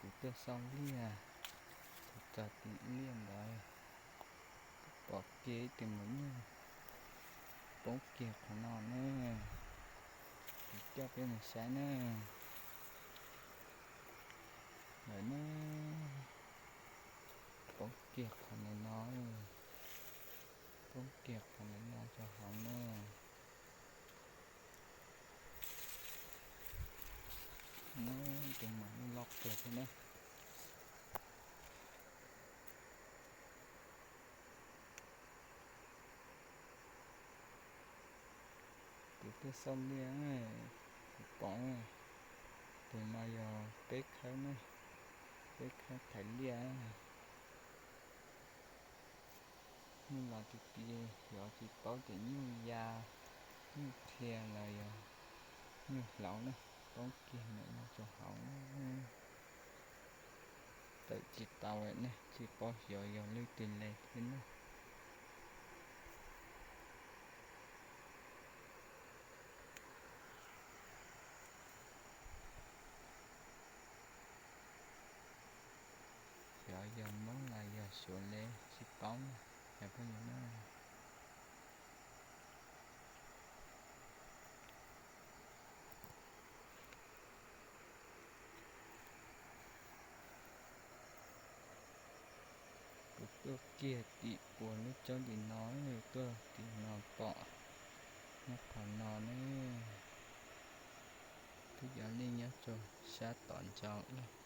Kuv tuaj xauj liaj, kuv txog tim liaj ntawd, pom kiag ib tug maum nyuj poob kiag qhov no ne. Kuv coj peb mus saib ne. Lawm ne, poob kiag qhov ntawm no, poob kiag qhov ntawm no rau hauv ne. Tus maum nyuj loj kawg thiab na. Kuv tuaj xauj liaj, kuv pom tus no yog peb khawb ne, peb khawb thaiv liaj. Nyuj los tiag tiag, xyov tsis paub tias nyuj ya, nyuj qhia los yog nyuj hlauv na, poob kiag ntawm no rau hauv. Tawm tsis tau lawm ne, tsis paub xyov yog leej twg li thiab na. Xyov yog Hmoob los yog Suav li tsis paub na cov phooj ywg na. Kuv tuaj kiag tim puag lub tsob tim no, tuaj tim no pom nyob qhov no ne. Twb cov liaj nyob rau sab tom ntsa ib